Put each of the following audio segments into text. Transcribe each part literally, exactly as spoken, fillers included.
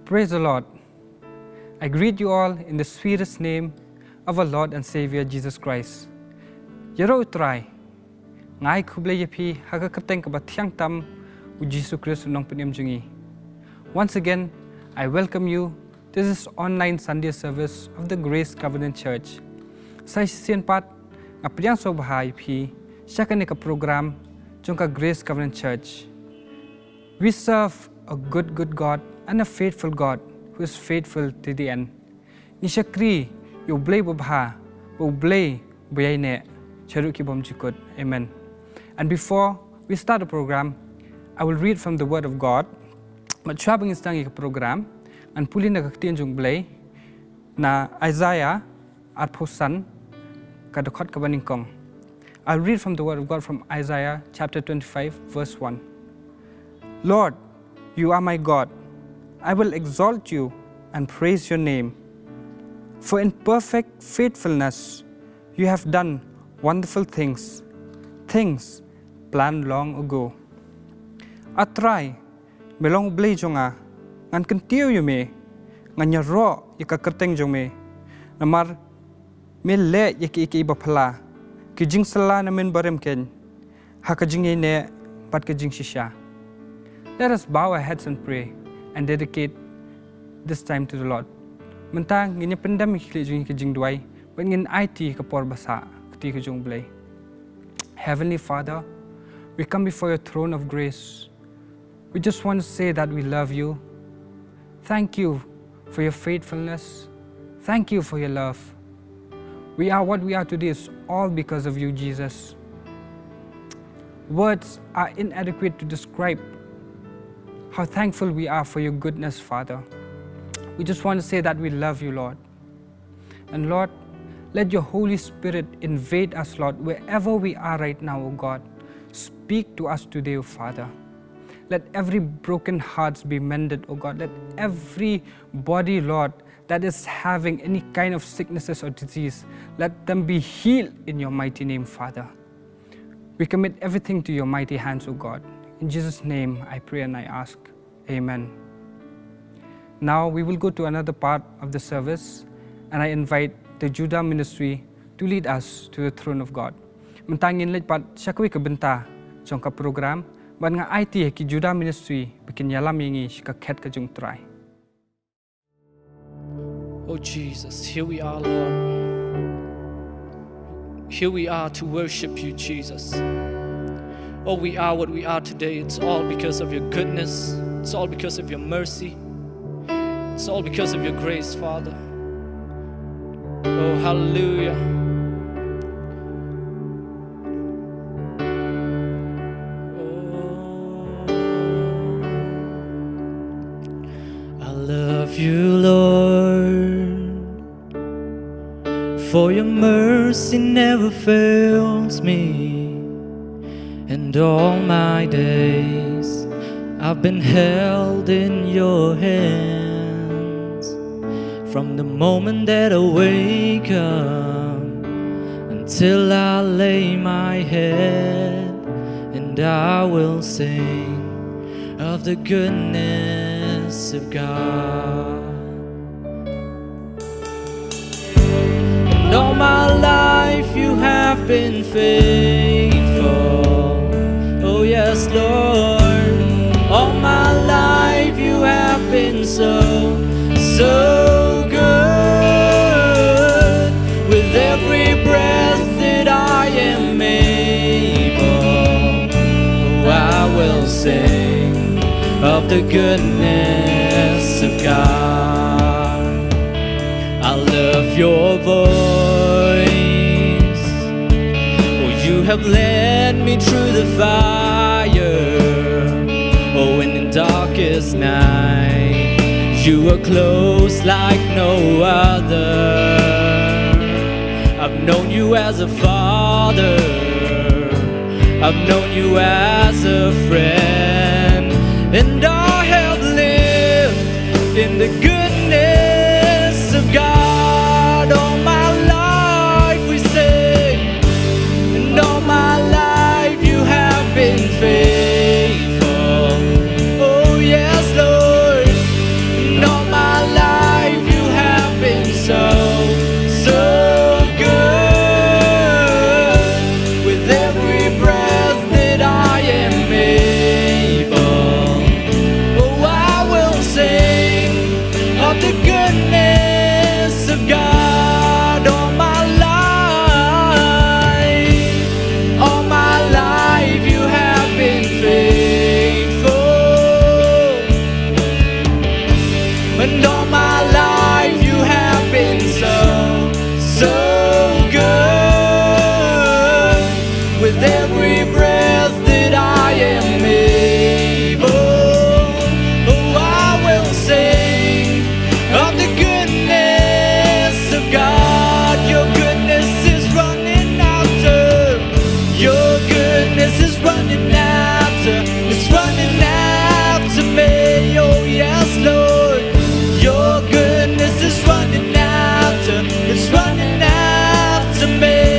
Praise the Lord. I greet you all in the sweetest name of our Lord and Savior Jesus Christ. Ïaroh U Trai, nga ai khublei ïa phi ha ka kyrteng kaba thiang tam U Jisu Khrist U Nongpynim jong ngi. Once again, I welcome you to this online Sunday service of the Grace Covenant Church. Sa shisien pat, nga pdiang sngewbha ïa phi sha kane ka program jong ka Grace Covenant Church. We serve a good, good God and a faithful God who is faithful to the end. Ngi shakri ïa U Blei babha, ba U Blei ba ïaineh shaduh ki bymjukut. Amen. And before we start the program, I will read from the Word of God. Bad shuwa ba ngin sdang ïa ka program, ngan pule na ka ktien jong U Blei na Isaiah arphew san, ka dkhot kaba nyngkong. I'll read from the Word of God from Isaiah chapter twenty-five, verse one. Lord, you are my God. I will exalt you and praise your name. For in perfect faithfulness you have done wonderful things, things planned long ago. A Trai, me long U Blei jong nga, ngan kyntiew ïa me, ngan ïaroh ïa ka kyrteng jong me. Namar me leh ïa kiei kiei ba phylla, ki jingsylla na mynbarim keiñ, ha ka jingïaineh bad ka jingshisha. Let us bow our heads and pray and dedicate this time to the Lord. Mynta ngin ïa pyndem ïa ki khlieh jong ngi ha ka jingduwai, bad ngin aiti ka por ba sah ha ka kti ka jong U Blei. Heavenly Father, we come before your throne of grace. We just want to say that we love you. Thank you for your faithfulness. Thank you for your love. We are what we are today is all because of you, Jesus. Words are inadequate to describe how thankful we are for your goodness, Father. We just want to say that we love you, Lord. And Lord, let your Holy Spirit invade us, Lord, wherever we are right now, O God. Speak to us today, O Father. Let every broken hearts be mended, O God. Let every body, Lord, that is having any kind of sicknesses or disease, let them be healed in your mighty name, Father. We commit everything to your mighty hands, O God. In Jesus' name I pray and I ask. Amen. Now we will go to another part of the service, and I invite the Judah Ministry to lead us to the throne of God. Mynta ngin leit pat sha kawei ka bynta jong ka program, bad nga aiti ha ki Judah Ministry ba kin ïalam ïa ngi sha ka khet ka jong U Trai. Oh Jesus, here we are, Lord. Here we are to worship you, Jesus. Oh, we are what we are today. It's all because of your goodness. It's all because of your mercy. It's all because of your grace, Father. Oh, hallelujah. Oh, I love you, Lord, for your mercy never fails me. And all my days I've been held in your hands. From the moment that I wake up until I lay my head, and I will sing of the goodness of God. And all my life you have been faithful. Oh yes, Lord. All my life you have been so, so good. With every breath that I am able, oh, I will sing of the goodness of God. I love your voice. Oh, you have led me through the fire. Oh, in the darkest night, you were close like no other. I've known you as a father. I've known you as a friend. And I have lived in the goodness of God. All my life we say, and all my life you have been faithful. Oh yes, Lord. And all Every breath that I am able, oh, I will sing of the goodness of God. Your goodness is running after, your goodness is running after, it's running after me. Oh, yes, Lord, your goodness is running after, it's running after me.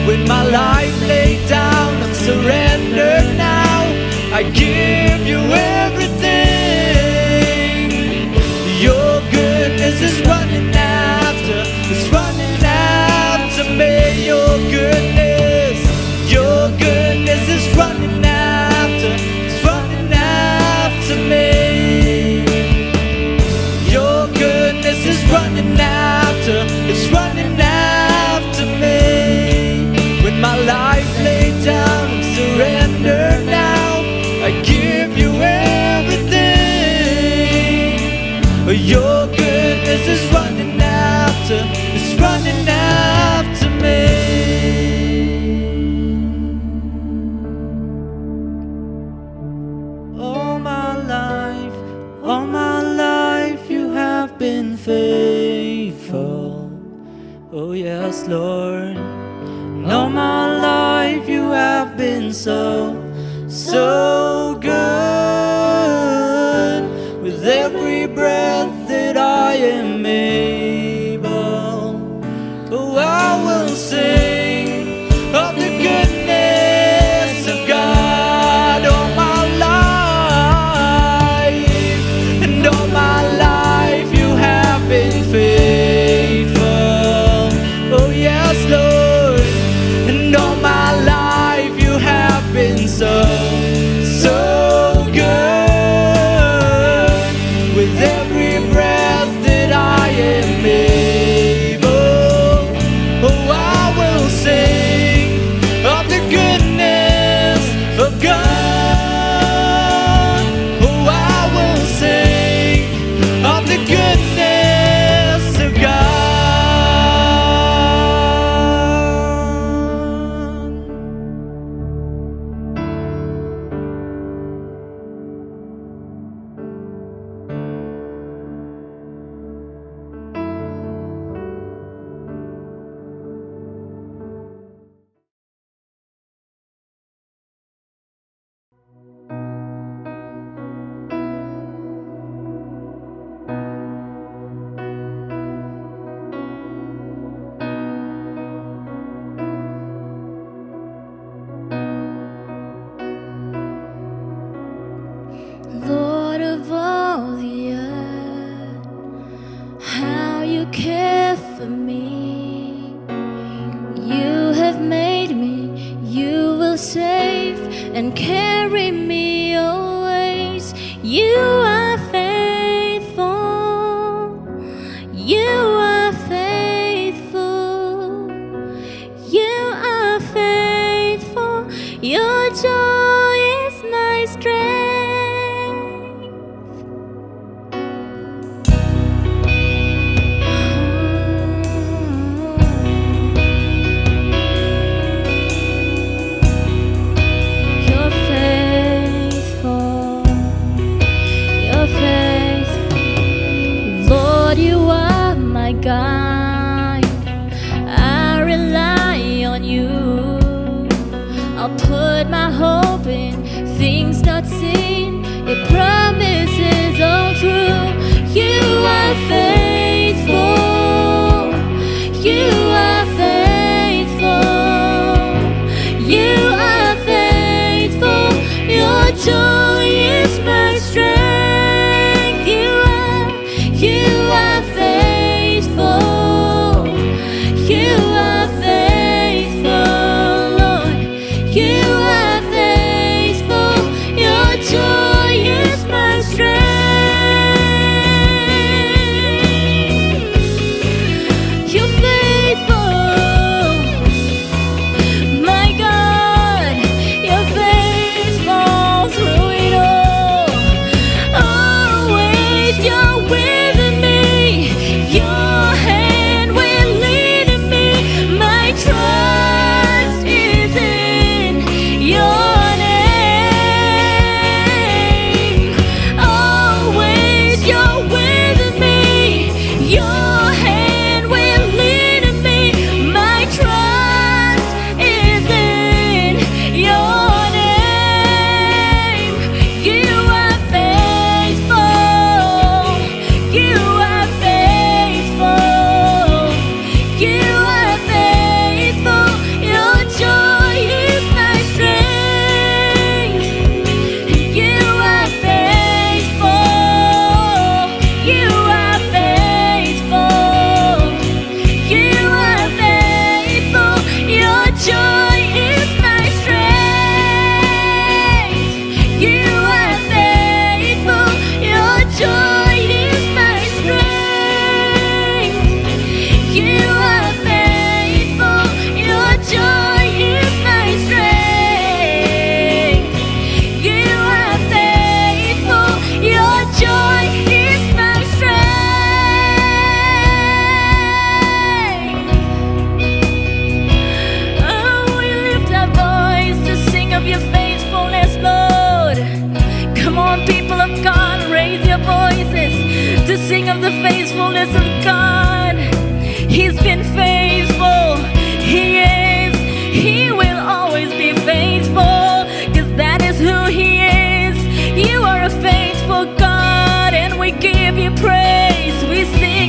With my life laid down, I surrender now. I give you everything. Your goodness is running after, it's running after me. Your goodness, your goodness is running after, it's running after me. Your goodness is running after, it's running after me. With my life laid down, I surrender now. I give you everything. Your goodness is running after, it's running after me. All my life, all my life you have been faithful. Oh yes, Lord. And all my life you have been so, so good. With every breath that I am able, oh, I will sing of the goodness of God. All my life, and all my life you have been faithful. Oh yes, Lord, and all my life you have been so, so good. With every breath that I am able, oh, I will sing of the goodness of God. Oh, I will sing of the goodness of God. Lord of all the earth, how you care for me. You have made me, you will save and carry me always. You are faithful, you are faithful, you are faithful. Your joy is my strength. Your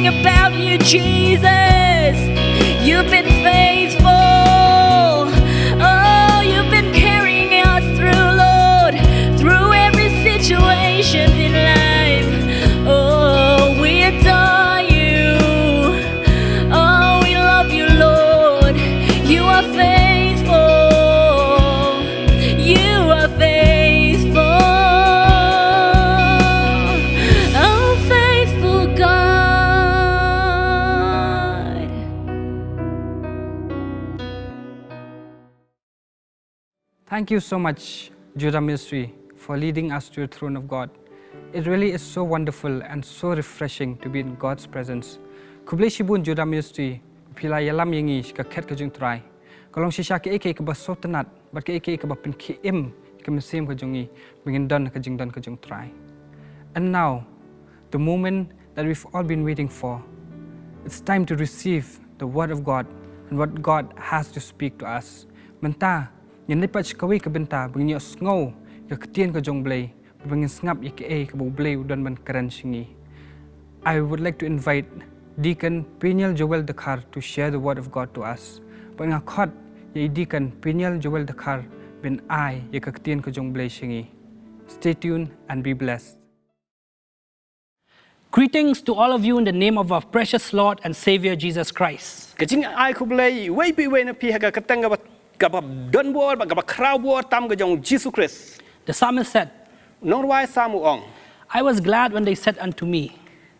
About you, Jesus. You've been faithful. Oh, you've been carrying us through, Lord, through every situation in life. Oh, we adore you. Oh, we love you, Lord. You are faithful. You are faithful. Oh, faithful God. Thank you so much, Judah Ministry, for leading us to the throne of God. It really is so wonderful and so refreshing to be in God's presence. Khublei shibun, Judah Ministry, phi la ïalam ïa ngi sha ka khet ka jong U Trai. Ka long shisha kaei kaei kaba sngewtynnat bad kaei kaei kaba pynkhie im ïa ka mynsiem ka jong ngi ba ngin don ha ka jingdon ka jong U Trai. And now, the moment that we've all been waiting for. It's time to receive the Word of God and what God has to speak to us. Mynta, ngin leit pat sha kawei ka bynta ba ngin ïohsngew ïa ka ktien ka jong U Blei, ba ngin sngap ïa kaei kaba U Blei u don ban kren sha ngi. I would like to invite Deacon Peniel Joel Dkhar to share the Word of God to us. Bad nga khot ïa i Deacon Peniel Joel Dkhar ban ai ïa ka ktien ka jong U Blei sha ngi. Stay tuned and be blessed. Greetings to all of you in the name of our precious Lord and Savior Jesus Christ. Ka jingai khublei iwei pa iwei na phi ha ka kyrteng kaba kaba don bor bad kaba khraw bor tam ka jong U Jisu Khrist. The psalmist said, U nongrwai Salm u ong, I was glad when they said unto me,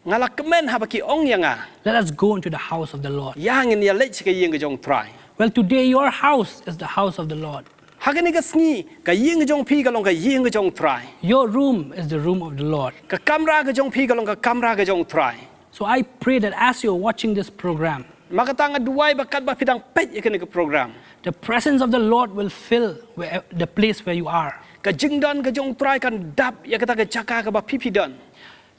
Nga la kmen haba ki ong ïa nga, Let us go into the house of the Lord. Ïa ngin ïaleit sha ka ïing ka jong U Trai. Well, today your house is the house of the Lord. Ha kane ka sngi ka ïing ka jong phi ka long ka ïing ka jong U Trai. Your room is the room of the Lord. Ka kamra ka jong phi ka long ka kamra ka jong U Trai. So I pray that as you are watching this program, Ma kata nga duwai ba katba phi dang peit ïa kane ka program, the presence of the Lord will fill where, the place where you are. Ka jingdon ka jong U Trai kan dap ïa kata ka jaka kaba phi phi don.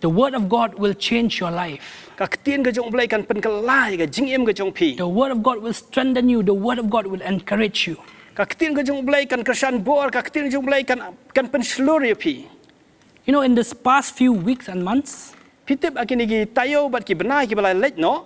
The word of God will change your life. Ka ktien ka jong U Blei kan pynkylla ïa ka jingim ka jong phi. The word of God will strengthen you. The word of God will encourage you. Ka ktien ka jong U Blei kan kyrshan bor, ka ktien ka jong U Blei kan kan pynshlur ïa phi. You know, in this past few weeks and months, Phi tip ha kine ki taïew bad ki bnai kiba la leit noh,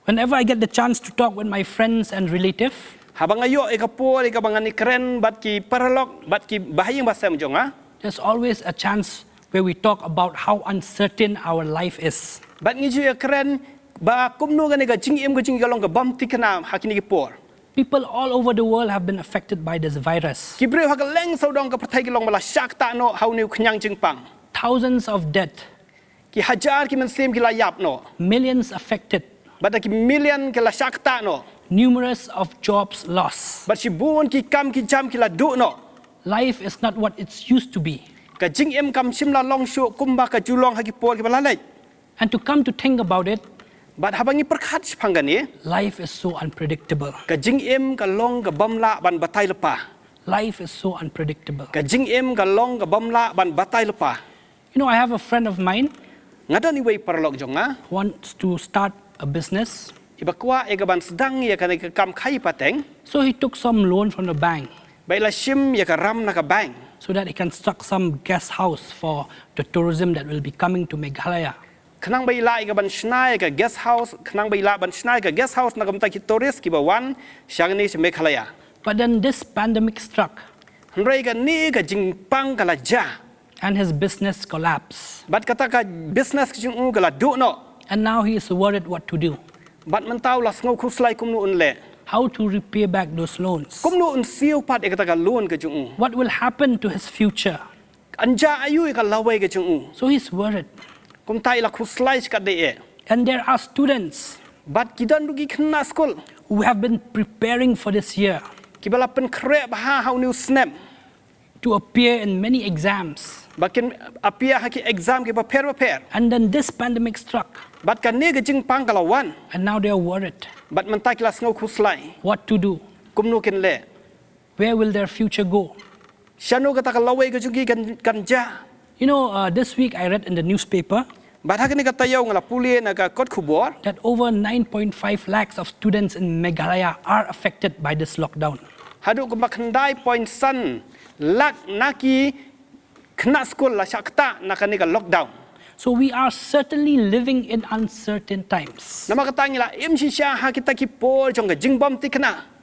whenever I get the chance to talk with my friends and relative, haba nga ïoh ïa ka por ïa kaba ngan ïakren bad ki paralok bad ki bahaïing bahasem jong nga, there's always a chance where we talk about how uncertain our life is. Bad ngi ju ïakren ba kumno kane ka jingim ka jong ngi ka long ka bym thikna ha kine ki por. People all over the world have been affected by this virus. Ki briew ha kylleng sawdong ka pyrthei ki long ba la shah ktah noh ha une u khñiang jingpang. Thousands of death. Ki hajar ki mynsiem ki la ïap noh. Millions affected. Bad da ki million ki la shah ktah noh. Numerous of jobs lost. Bad shibun ki kam ki jam ki la duh noh. Life is not what it's used to be. Ka jingim kam shym la long shuh kumba ka ju long ha ki por kiba la leit. And to come to think about it, bad haba ngi pyrkhat shaphang kane, life is so unpredictable. Ka jingim ka long ka bym lah ban batai lypa. Life is so unpredictable. Ka jingim ka long ka bym lah ban batai lypa. You know, I have a friend of mine. Nga don iwei i paralok jong nga. Wants to start a business. Iba kwah ïa ka ban sdang ïa kane ka kam khaïi pateng. So he took some loan from the bank. Bad i la shim ïa ka ram na ka bank. So that he construct some guest house for the tourism that will be coming to Meghalaya. Khnang ba i lah ïa ka ban shna ïa ka guest house, khnang ba i lah ban shna ïa ka guest house na ka bynta ki tourist kiba wan sha kane sha Meghalaya. But then this pandemic struck. Hynrei kane ka jingpang ka la jia. And his business collapsed. Bad kata ka business ka jong u ka la duh noh. And now he is worried what to do. Bad mynta u la sngew khuslai kumno un leh. How to repay back those loans. Kumno un siew pat ïa kata ka loan ka jong u. What will happen to his future. Kan jia aïu ïa ka lawei ka jong u. So he's worried. Kumta i la khuslai shikatdei eh. And there are students. Bad ki don ruh ki khynnah skul. Who have been preparing for this year. Kiba la pynkhreh bha ha une u snem. To appear in many exams. Ba kin appear ha ki exam kiba pher ba pher. And then this pandemic struck. Bad kane ka jingpang ka la wan. And now they are worried. Bad mynta ki la sngew khuslai. What to do? Kumno kin leh. Where will their future go? Shano kata ka lawei ka jong ki kan, kan jia. You know, uh, this week I read in the newspaper. Bad ha kane ka taïew nga la pule na ka kot khubor. That over nine point five lakhs of students in Meghalaya are affected by this lockdown. Haduh kumba khyndai point san lak na ki khynnah skul la shah ktah na kane ka lockdown. So we are certainly living in uncertain times. Namar kata ngi la im shisha ha kita ki por jong ka jingbymthikna.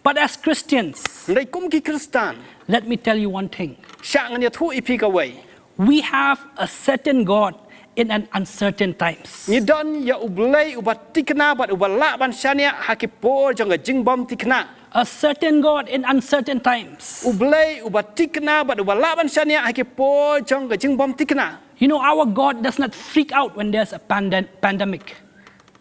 But as Christians, Hynrei kum ki Khristan, let me tell you one thing. Sha ngan ïathuh ïa phi kawei. We have a certain God in an uncertain times. Ngi don ïa U Blei uba thikna bad uba lah ban shaniah ha ki por jong ka jingbymthikna. A certain God in uncertain times. U Blei uba thikna bad uba lah ban shaniah ha ki por jong ka jingbymthikna. You know, our God does not freak out when there's a pande- pandemic.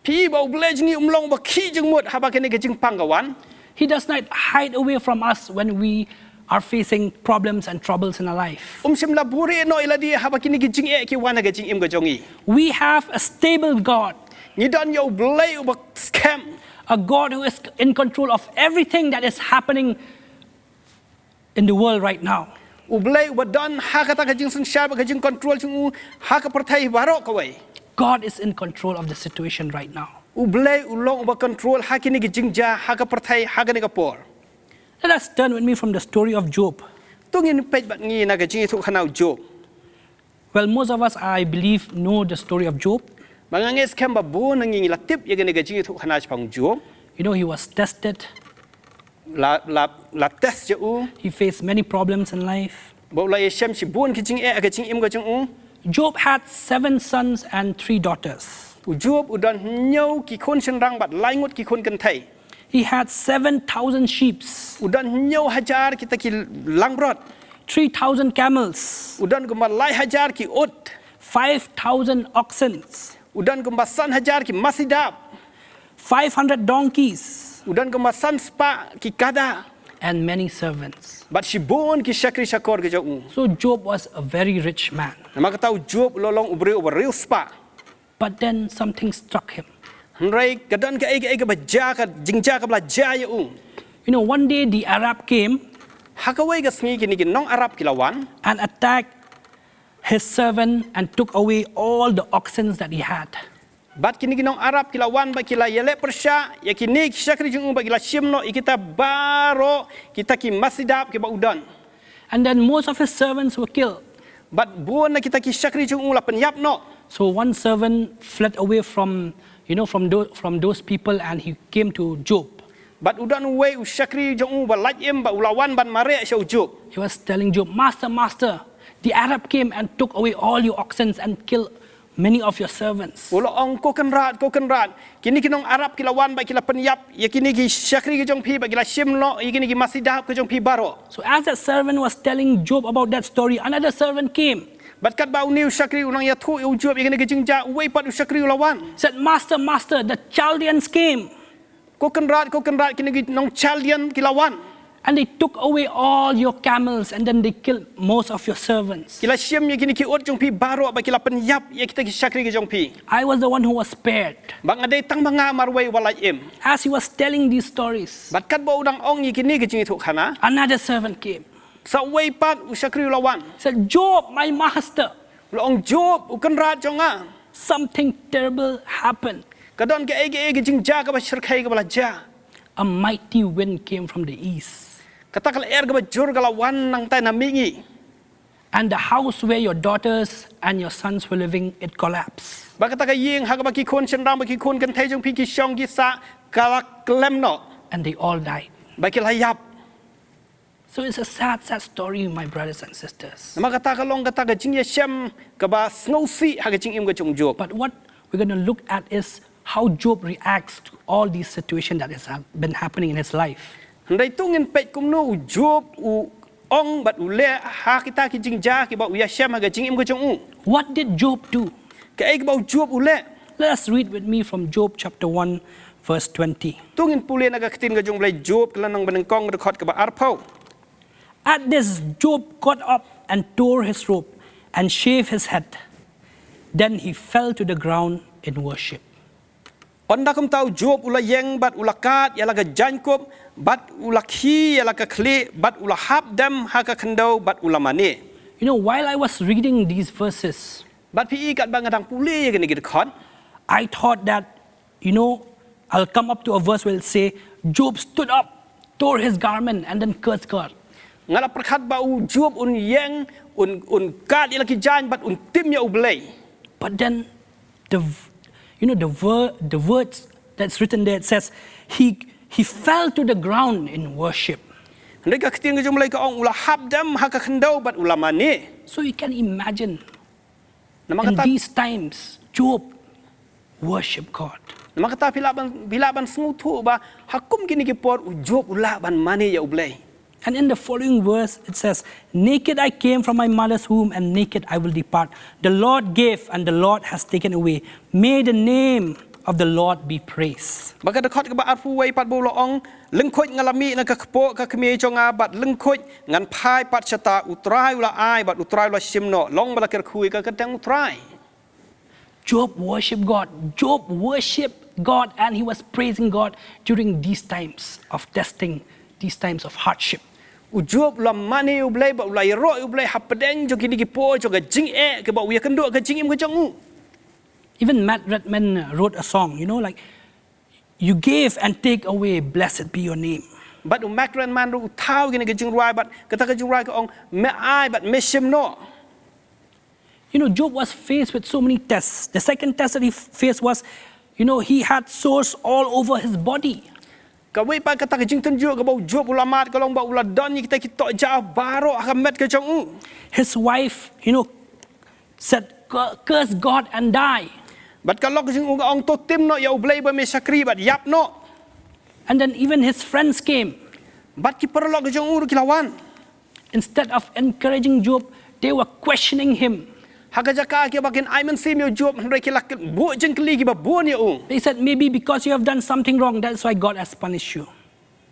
Phi ba U Blei jong ngi um long ba khih jingmut haba kane ka jingpang ka wan. He does not hide away from us when we are facing problems and troubles in our life. Um shym la buhrieh noh ïa lade haba kine ki jingeh ki wan ha ka jingim ka jong ngi. We have a stable God. Ngi don ïa U Blei uba skhem. A God who is in control of everything that is happening in the world right now. U Blei uba don ha kata ka jingsynshar bad ka jingcontrol jong u ha ka pyrthei baroh kawei. God is in control of the situation right now. U Blei u long uba control ha kine ki jingjia ha ka pyrthei ha kane ka por. Let us turn with me from the story of Job. To ngin peit bad ngi na ka jingïathuhkhana u Job. Well, most of us, I believe, know the story of Job. Ba nga ngeit skhem ba bun na ngi ngi la tip ïa kane ka jingïathuhkhana shaphang u Job. You know, he was tested. La, la, la test ïa u. He faced many problems in life. Ba u la ïashem shibun ki jingeh ha ka jingim ka jong u. Job had seven sons and three daughters. U Job u don hynñiew ki khun shynrang bad lai ngut ki khun kynthei. He had seven thousand sheep. U don hynñiew hajar kita ki langbrot. Three thousand camels. U don kumba lai hajar ki ut. Five thousand oxen. U don kumba san hajar ki masi dap. Five hundred donkeys. U don kumba san spah ki kada. And many servants. Bad shibun ki shakri shakor ki jong u. So Job was a very rich man. Namar kata u Job u la long u briew uba riewspah. But then something struck him. Hynrei ka don kaei kaei kaba jia, ka jingjia kaba la jia ïa u. You know, one day the Arab came. Ha kawei ka sngi kine ki nong Arab ki la wan. And attacked his servant and took away all the oxen that he had. Bad kine ki nong Arab ki la wan bad ki la ïaleh pyrshah ïa kine ki shakri jong u bad ki la shim noh ïa kita baroh kita ki masi dap kiba u don. And then most of his servants were killed. Bad bun na kita ki shakri jong u la pynïap noh. So one servant fled away from, you know, from those, from those people, and he came to Job. Bad u don uwei u shakri jong u ba lait im bad u la wan ban mareh sha u Job. He was telling Job, "Master, master, the Arab came and took away all your oxen and killed many of your servants." U la ong, "Ko kynrad, ko kynrad, kine ki nong Arab ki la wan bad ki la pynïap ïa kine ki shakri ki jong phi bad ki la shim noh ïa kine ki masi dap ki jong phi baroh." So as that servant was telling Job about that story, another servant came. Bad katba une u shakri u nang ïathuh ïa u Job ïa kine ki jingjia, uwei pat u shakri u la wan. Said, "Master, master, the Chaldeans came." "Ko kynrad, ko kynrad, kine ki nong Chaldean ki la wan." "And they took away all your camels and then they killed most of your servants." "Ki la shim ïa kine ki ut jong phi baroh bad ki la pynïap ïa kita ki shakri ki jong phi." "I was the one who was spared." "Bad nga dei tang ba nga marwei uba lait im." As he was telling these stories, bad katba u dang ong ïa kine ki jingïathuhkhana, another servant came. Sa uwei pat u shakri u la wan. Said, "Job, my master." U la ong, "Job, u kynrad jong nga, something terrible happened. Ka don kaei kaei ka jingjia kaba shyrkhei kaba la jia." A mighty wind came from the east. Kata ka lyer kaba jur ka la wan nangtai na mihngi. And the house where your daughters and your sons were living, it collapsed. Bad kata ka ïing ha kaba ki khun shynrang bad ki khun kynthei jong phi ki shong ki sah ka la khlem noh. And they all died. Bad ki la ïap. So it's a sad, sad story, my brothers and sisters. Namar kata ka long kata ka jingïashem kaba sngewsih ha ka jingim ka jong u Job. But what we're going to look at is how Job reacts to all these situations that has been happening in his life. Hynrei to ngin peit kumno u Job u ong bad u leh ha kita ki jingjia kiba u ïashem ha ka jingim ka jong u. What did Job do? Kaei kaba u Job u leh? Let us read with me from Job chapter one, verse twenty. To ngin pule na ka ktien ka jong u Blei, Job ka lynnong banyngkong, dkhot kaba arphew. At this, Job got up and tore his robe and shaved his head. Then he fell to the ground in worship. Ynda kumta u Job u la ïeng bad u la kad ïa la ka jaiñkup bad u la khie ïa la ka khlieh bad u la hap dem ha ka khyndew bad u la mane. You know, while I was reading these verses, bad phi i katba nga dang pule ïa kine ki dkhot, I thought that, you know, I'll come up to a verse where it'll say, "Job stood up, tore his garment, and then cursed God." Nga la pyrkhat ba u Job un ïeng, un, un kad ïa la ki jaiñ bad un tim ïa u Blei. But then, the, v- you know, the, ver- the words that's written there, it says, he, he fell to the ground in worship. Hynrei ka ktien ka jong U Blei ka ong u la hap dem ha ka khyndew bad u la mane. So you can imagine, Namar in kata, these times, Job worshiped God. namar kata phi lah ban, phi lah ban sngewthuh ba ha kum kine ki por u Job u lah ban mane ïa U Blei. And in the following verse, it says, "Naked I came from my mother's womb, and naked I will depart. The Lord gave, and the Lord has taken away. May the name of the Lord be praised." Bad ka dkhot kaba arphew wei pat ba u la ong, "Lyngkhuid nga la mih na ka kpoh ka kmie jong nga, bad lyngkhuid ngan phai pat shata, U Trai u la ai, bad U Trai u la shim noh, long ba la kyrkhu ïa ka kyrteng U Trai." Job worshiped God. Job worshiped God, and he was praising God during these times of testing, these times of hardship. U Job u la mane U Blei bad u la ïaroh U Blei hapdeng jong kine ki por jong ka jingeh kaba u ïakynduh ka jingim ka jong u. Even Matt Redman wrote a song, you know, like, "You gave and take away, blessed be your name." Bad u Matt Redman ruh u thaw kine ka jingrwai bad kata ka jingrwai ka ong, "Me ai bad me shim noh." You know, Job was faced with so many tests. The second test that he f- faced was, you know, he had sores all over his body. Kawei pat kata ka jingtynjuh kaba u Job u la mad ka long ba u la don ïa kita ki tohjaw baroh ha ka met ka jong u. His wife, you know, said, "Cu- Curse God and die." Bad ka lok ka jong u ka ong, "To tim noh ïa U Blei ba me shakri bad ïap noh." And then even his friends came. Bad ki paralok ka jong u ruh ki la wan. Instead of encouraging Job, they were questioning him. Ha ka jaka kiba kin ai mynsiem ïa u Job, hynrei ki la buh jingkylli kiba bun ïa u. They said, "Maybe because you have done something wrong, that's why God has punished you."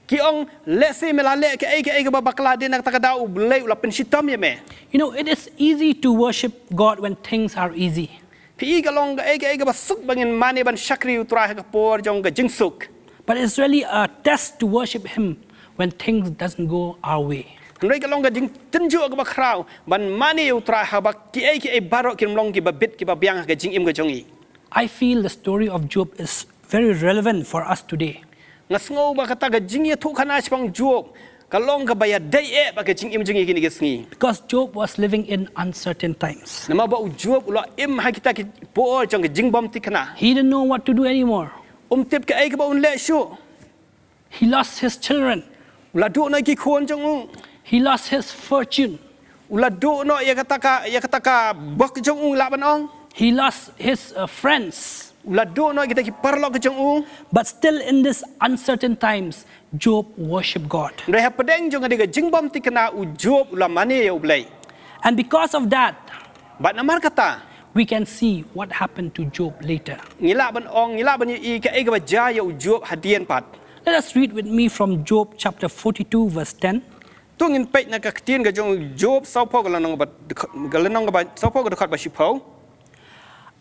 Ki ong, "Lehse me la leh kaei kaei kaba bakla, dei na kata ka daw U Blei u la pynshitom ïa me." You know, it is easy to worship God when things are easy. Phi i ka long kaei kaei kaba suk ba ngin mane ban shakri U Trai ha ka por jong ka jingsuk. But it's really a test to worship Him when things doesn't go our way. Hynrei ka long ka jingtynjuh kaba khraw ban mane ïa U Trai haba kiei kiei baroh kim long kiba bit kiba biang ha ka jingim ka jong ngi. I feel the story of Job is very relevant for us today. Nga sngew ba kata ka jingïathuhkhana shaphang Job ka long kaba ïadei eh bad ka jingim jong ngi kine ki sngi. Because Job was living in uncertain times. Namar ba u Job u la im ha kita ki por jong ka jingbymthikna. He didn't know what to do anymore. Um tip kaei kaba un leh shuh. He lost his children. U la duh noh ïa ki khun jong u. He lost his fortune. U la duh noh ïa kata ka, ïa kata ka bok jong u lah ban ong. He lost his uh, friends. U la duh noh ïa kita ki paralok jong u. But still, in these uncertain times, Job worshiped God. Hynrei hapdeng jong kane ka jingbymthikna u Job u la mane ïa U Blei. And because of that, Bad namar kata, we can see what happened to Job later. ngi lah ban ong, ngi lah ban ïohi kaei kaba jia ïa u Job hadien pat. Let us read with me from Job chapter forty-two, verse ten. To ngin peit na ka ktien ka jong u Job sawphew ka lynnong ba, ka lynnong ba sawphew ka dkhot ba shiphew.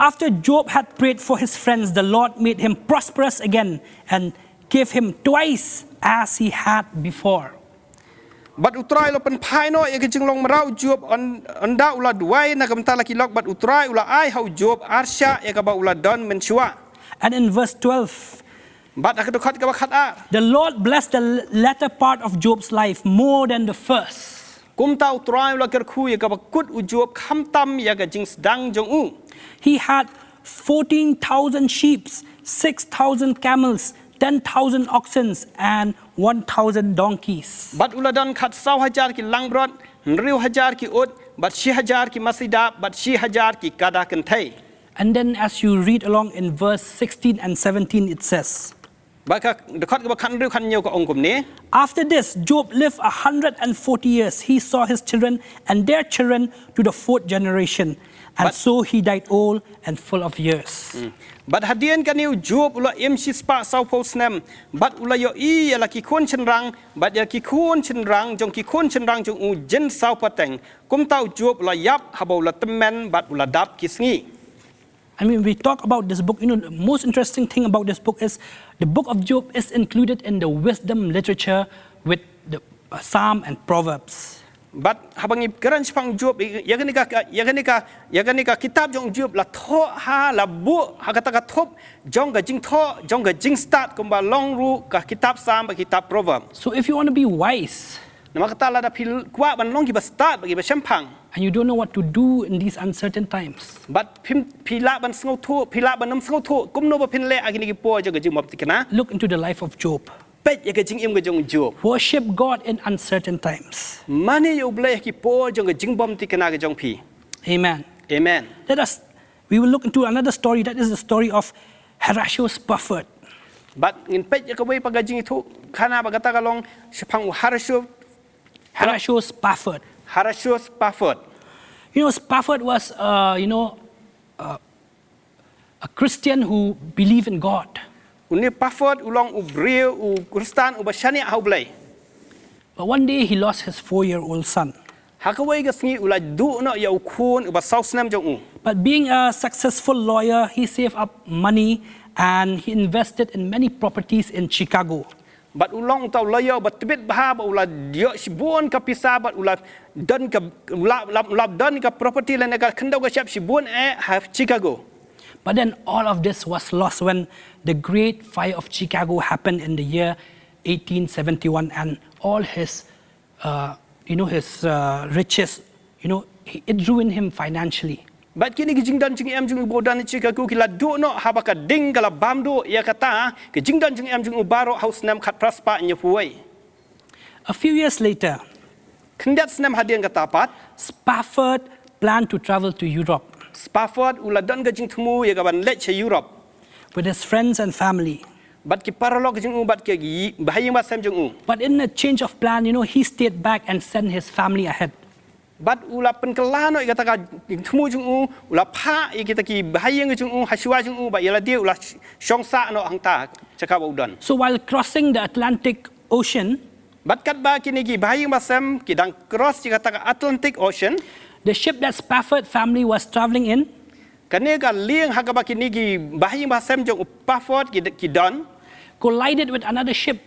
After Job had prayed for his friends, the Lord made him prosperous again and gave him twice as he had before. Bad U Trai u la pynphai noh ïa ka jinglong mraw u Job, yn, ynda u la duwai na ka bynta la ki lok, bad U Trai u la ai ha u Job arshah ïa kaba u la don mynshuwa. And in verse twelve, Bad ha ka dkhot kaba khatar, the Lord blessed the latter part of Job's life more than the first. Kumta U Trai u la kyrkhu ïa kaba kut u Job khamtam ïa ka jingsdang jong u. He had fourteen thousand sheep, six thousand camels, ten thousand oxen, and one thousand donkeys. Bad u la don khatsaw hajar ki langbrot, hynriew hajar ki ut, bad shi hajar ki masi dap, bad shi hajar ki kada kynthei. And then, as you read along in verse sixteen and seventeen, it says, Bad ka dkhot kaba khathynriew khathynñiew ka ong kumne. After this, Job lived a hundred and forty years. He saw his children and their children to the fourth generation. And But- so he died old and full of years. Bad hadien kane u Job u la im shispah sawphew snem, bad u la ïohi ïa la ki khun shynrang, bad ïa la ki khun shynrang jong ki khun shynrang jong u jin sawphew pateng. Kumta u Job u la ïap haba u la tymmen bad u la dap ki sngi. And when we talk about this book, you know, the most interesting thing about this book is the book of Job is included in the wisdom literature with the uh, Psalm and Proverbs. Bad haba ngi kren shaphang Job, ïa kane ka, ïa kane ka, ïa kane ka kitab jong Job la thoh ha, la buh ha kata ka thup jong ka jingthoh jong ka jingstad kumba long ruh ka kitab Psalm bad kitab Proverb. So if you want to be wise, Namar kata lada phi kwah ban long kiba stad bad kiba shemphang. And you don't know what to do in these uncertain times. Bad phim phi lah ban sngewthuh, phi lah ban ym sngewthuh kumno ba phin leh ha kine ki por jong ka jingbymthikna. Look into the life of Job. Peit ïa ka jingim ka jong u Job. Worship God in uncertain times. Mane ïa U Blei ha ki por jong ka jingbymthikna ka jong phi. Amen. Amen. Let us, we will look into another story. That is the story of Horatio Spafford. Bad ngin peit ïa kawei pat ka jingïathuhkhana ba kata ka long shaphang u Horatio Horatio Spafford. Horatio Spafford. You know, Spafford was, uh, you know, uh, a Christian who believed in God. Une u Spafford u long u briew u Khristan uba shaniah ha U Blei. But one day he lost his four-year-old son. Ha kawei ka sngi u la duh noh ïa u khun uba saw snem jong u. But being a successful lawyer, he saved up money and he invested in many properties in Chicago. Bad u long uta u lawyer uba tbit bha bad u la ïoh shibun ka pisa bad u la don ka, u la, u la, u la don ka property lane ka khyndew ka shyiap shibun eh ha Chicago. But then all of this was lost when the great fire of Chicago happened in the year eighteen seventy-one, and all his, uh, you know, his uh, riches, you know, he, it ruined him financially. Bad kine ki jingdon jingem jong u ba u don ha Chicago ki la duh noh haba ka ding ka la bam duh. Ïa kata ki jingdon jingem jong u baroh ha u snem khatphra spah hynñiewphew wei. A few years later, Khyndiat snem hadien kata pat, Spafford planned to travel to Europe Spafford u la don ka jingthmu ïa ka ban leit sha Europe. with his friends and family. Bad ki paralok jong u bad ki ba ha ïing ba sem jong u. But in a change of plan, you know, he stayed back and sent his family ahead. Bad u la pynkylla noh ïa kata ka jingthmu jong u, u la phah ïa kita ki ba ha ïing jong u ha shuwa jong u bad ïa lade u la shong sah noh hangta jaka ba u don. So while crossing the Atlantic Ocean, Bad katba kine ki ba ha ïing ba sem ki dang cross ïa kata ka Atlantic Ocean, the ship that Spafford family was traveling in kane ka lieng ha kaba kine ki ba ha ïing ba sem jong u Spafford ki, ki don collided with another ship,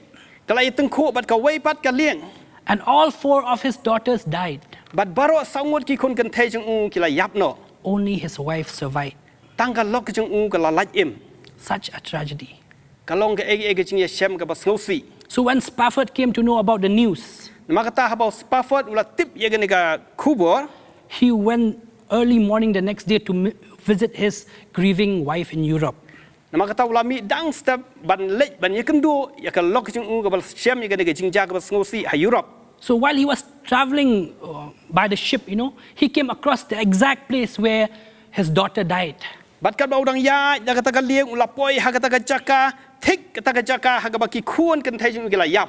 ka la ïatyngkhuh bad kawei pat ka lieng. And all four of his daughters died. Bad baroh saw ngut ki khun kynthei jong u ki la ïap noh. Only his wife survived. Tang ka lok jong u ka la lait im. Such a tragedy. Ka long kaei kaei ka jingïashem kaba sngewsih. So when Spafford came to know about the news, Namar kata haba u Spafford u la tip ïa kane ka khubor, he went early morning the next day to mi- visit his grieving wife in Europe. Namar kata u la mih dang step ban leit ban ïakynduh ïa ka lok jong u kaba shem ïa kane ka jingjia kaba sngewsih ha Europe. So while he was traveling uh, by the ship, you know, he came across the exact place where his daughter died. Bad katba u dang ïaid da kata ka lieng u la poi ha kata ka jaka, thik kata ka jaka ha kaba ki khun kynthei jong u ki la ïap.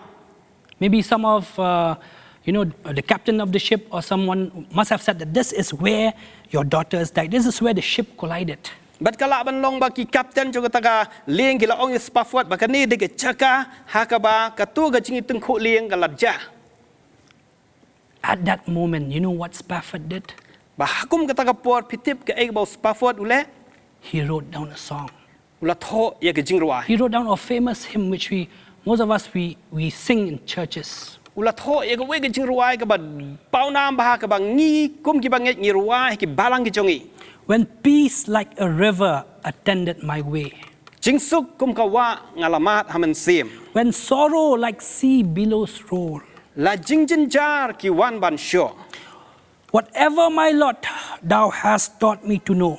Maybe some of, uh, you know, the captain of the ship or someone must have said that this is where your daughters died. This is where the ship collided. Bad ka lah ban long ba ki kapten jong kata ka lieng ki la ong ïa Spafford ba kane dei ka jaka ha kaba katu ka jingïatyngkhuh lieng ka la jia. At that moment, you know what Spafford did? Ba ha kum kata ka por phi tip kaei kaba u Spafford u leh? He wrote down a song. U la thoh ïa ka jingrwai. He wrote down a famous hymn which we, most of us, we, we sing in churches. U la thoh ïa kawei ka jingrwai kaba pawnam bha kaba ngi kum kiba ngeit ngi rwai ha ki balang ki jong ngi. When peace like a river attended my way. Jingsuk kum ka wah nga la mad ha mynsiem. When sorrow like sea billows roll. La jingjynjar ki wan ban shoh. Whatever, my Lord, thou hast taught me to know.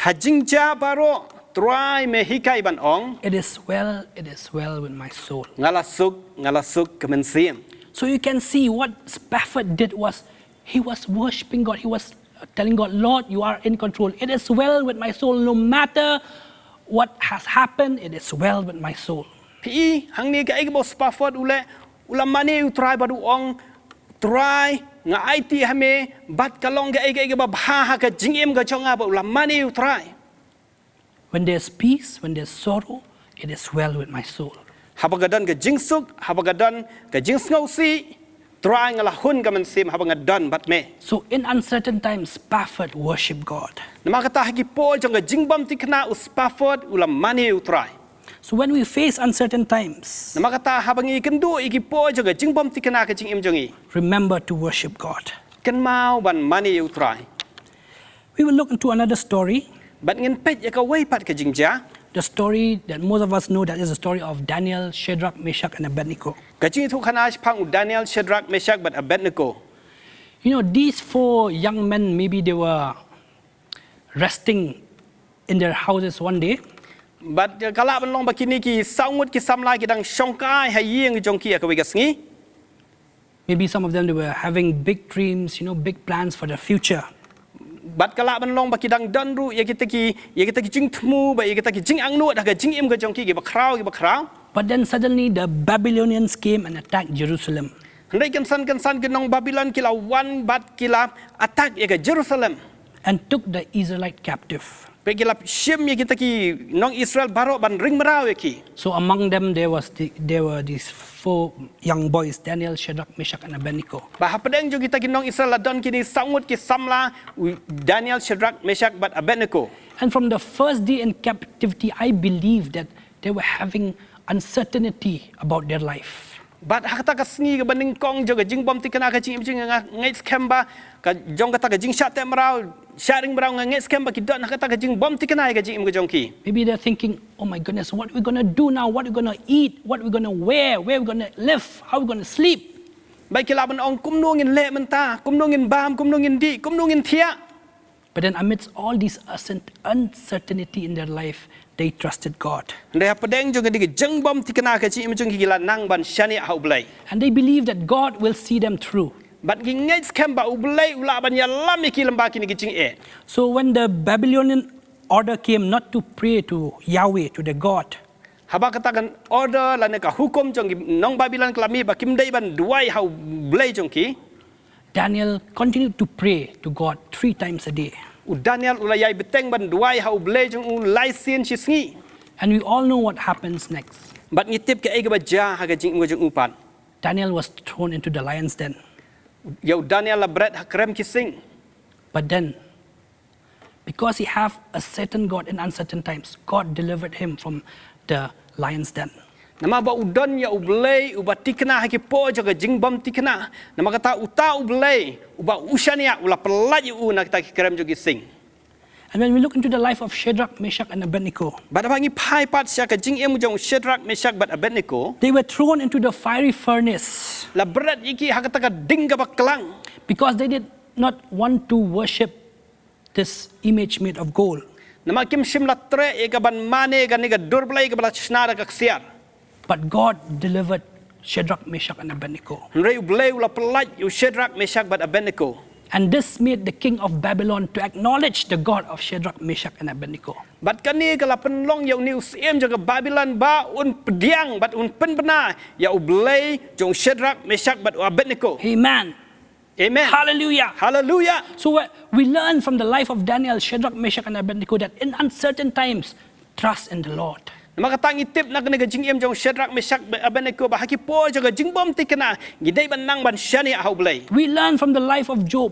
Ha jingjia baroh Trai me hikai ban ong. It is well, it is well with my soul. Nga la suk, nga la suk ka mynsiem. So you can see what Spafford did was he was worshipping God. He was telling God, Lord, you are in control. It is well with my soul. No matter what has happened, it is well with my soul. Phi i hangne kaei kaba u Spafford u leh, u la mane ïa u Trai bad u ong, Trai, nga aiti ha me bad ka long kaei kaei kaba bha ha ka jingim ka jong nga, bad u la mane ïa u Trai. When there's peace, when there's sorrow, it is well with my soul. Haba ka don ka jingsuk, haba ka don ka jingsngewsih, Trai, nga la hun ka mynsiem haba nga don bad me. So in uncertain times, Spafford worship God. Namar kata ha ki por jong ka jingbymthikna u Spafford u la mane ïa u Trai. So when we face uncertain times, Namar kata haba ngi ïakynduh ïa ki por jong ka jingbymthikna ha ka jingim jong ngi, remember to worship God. Kynmaw ban mane ïa u Trai. We will look into another story. Bad ngin peit ïa kawei pat ka jingjia. The story that most of us know, that is the story of Daniel, Shadrach, Meshach, and Abednego. Ka jingïathuhkhana shaphang u Daniel, Shadrach, Meshach bad Abednego. You know, these four young men, maybe they were resting in their houses one day. Bad ka lah ban long ba kine ki saw ngut ki samla ki dang shongkai ha ïing jong ki ha kawei ka sngi. Maybe some of them, they were having big dreams, you know, big plans for the future. Bad ka lah ban long ba ki dang don ruh ïa kita ki, ïa kita ki jingthmu bad ïa kita ki jingangnud ha ka jingim ka jong ki, kiba khraw, kiba khraw. But then suddenly the Babylonians came and attacked Jerusalem. Hynrei kynsan kynsan ki nong Babilon ki la wan bad ki la attack ïa ka Jerusalem. And took the Israelite captive. Bad ki la shim ïa kita ki nong Israel baroh ban ring mraw ïa ki. So among them there was the, there were these four young boys, Daniel, Shadrach, Meshach, and Abednego. Bad hapdeng jong kita ki nong Israel la don kine saw ngut ki samla, u Daniel, Shadrach, Meshach bad Abednego. And from the first day in captivity, I believe that they were having uncertainty about their life. Bad ha kata ka sngi kaba nyngkong jong ka jingbymthikna ka jingim jong ki, nga ngeit skhem ba ka jong kata ka jingshah teh mraw, shah ring mraw, nga ngeit skhem ba ki don ha kata ka jingbymthikna ka jingim ka jong ki. Maybe they're thinking, "Oh my goodness, what are we gonna do now? What are we gonna eat? What are we gonna wear? Where are we gonna live? How are we gonna sleep?" Bad ki lah ban ong, kumno ngin leh mynta, kumno ngin bam, kumno ngin dih, kumno ngin thiah. But then amidst all this uncertainty in their life, they trusted God. Hynrei hapdeng jong kane ka jingbymthikna ka jingim jong ki, ki la nang ban shaniah ha U Blei. And they believe that God will see them through. Bad ki ngeit skhem ba U Blei u lah ban ïalam ïa ki lyngba kine ki jingeh. So when the Babylonian order came not to pray to Yahweh, to the God, haba kata ka order lane ka hukum jong ki nong Babilon ka la mih ba kim dei ban duwai ha U Blei jong ki, Daniel continued to pray to God three times a day. U Daniel u la ïai bteng ban duwai ha U Blei jong u lai sien shi sngi. And we all know what happens next. Bad ngi tip kaei kaba jia ha ka jingim ka jong u pat. Daniel was thrown into the lion's den. Ïa u Daniel la bret ha krem ki sing. But then, because he have a certain God in uncertain times, God delivered him from the lion's den. Namar ba u don ïa U Blei uba thikna ha ki por jong ka jingbymthikna. Namar kata uta U Blei uba u shaniah u la pyllait ïa u na kita ki krem jong ki sing. And when we look into the life of Shadrach, Meshach, and Abednego, bad haba ngi phai pat sha ka jingim jong Shadrach, Meshach bad Abednego, they were thrown into the fiery furnace, la bret ïa ki ha kata ka ding kaba klang, because they did not want to worship this image made of gold. Namar kim shym la treh ïa ka ban mane kane ka dur blei kaba la shna da ka ksiar. But God delivered Shadrach, Meshach, and Abednego. Hynrei U Blei u la pyllait ïa u Shadrach, Meshach bad Abednego. And this made the king of Babylon to acknowledge the God of Shadrach, Meshach, and Abednego. Bad kane ka la pynlong ïa une u syiem jong ka Babilon ba un pdiang bad un pynbna ïa U Blei jong Shadrach, Meshach bad u Abednego. Amen. Amen. Hallelujah. Hallelujah. So we, we learn from the life of Daniel, Shadrach, Meshach, and Abednego that in uncertain times, trust in the Lord. Namar kata ngi tip na kane ka jingim jong Shadrach, Meshach, Abednego ba ha ki por jong ka jingbymthikna ngi dei ban nang ban shaniah ha U Blei. We learn from the life of Job.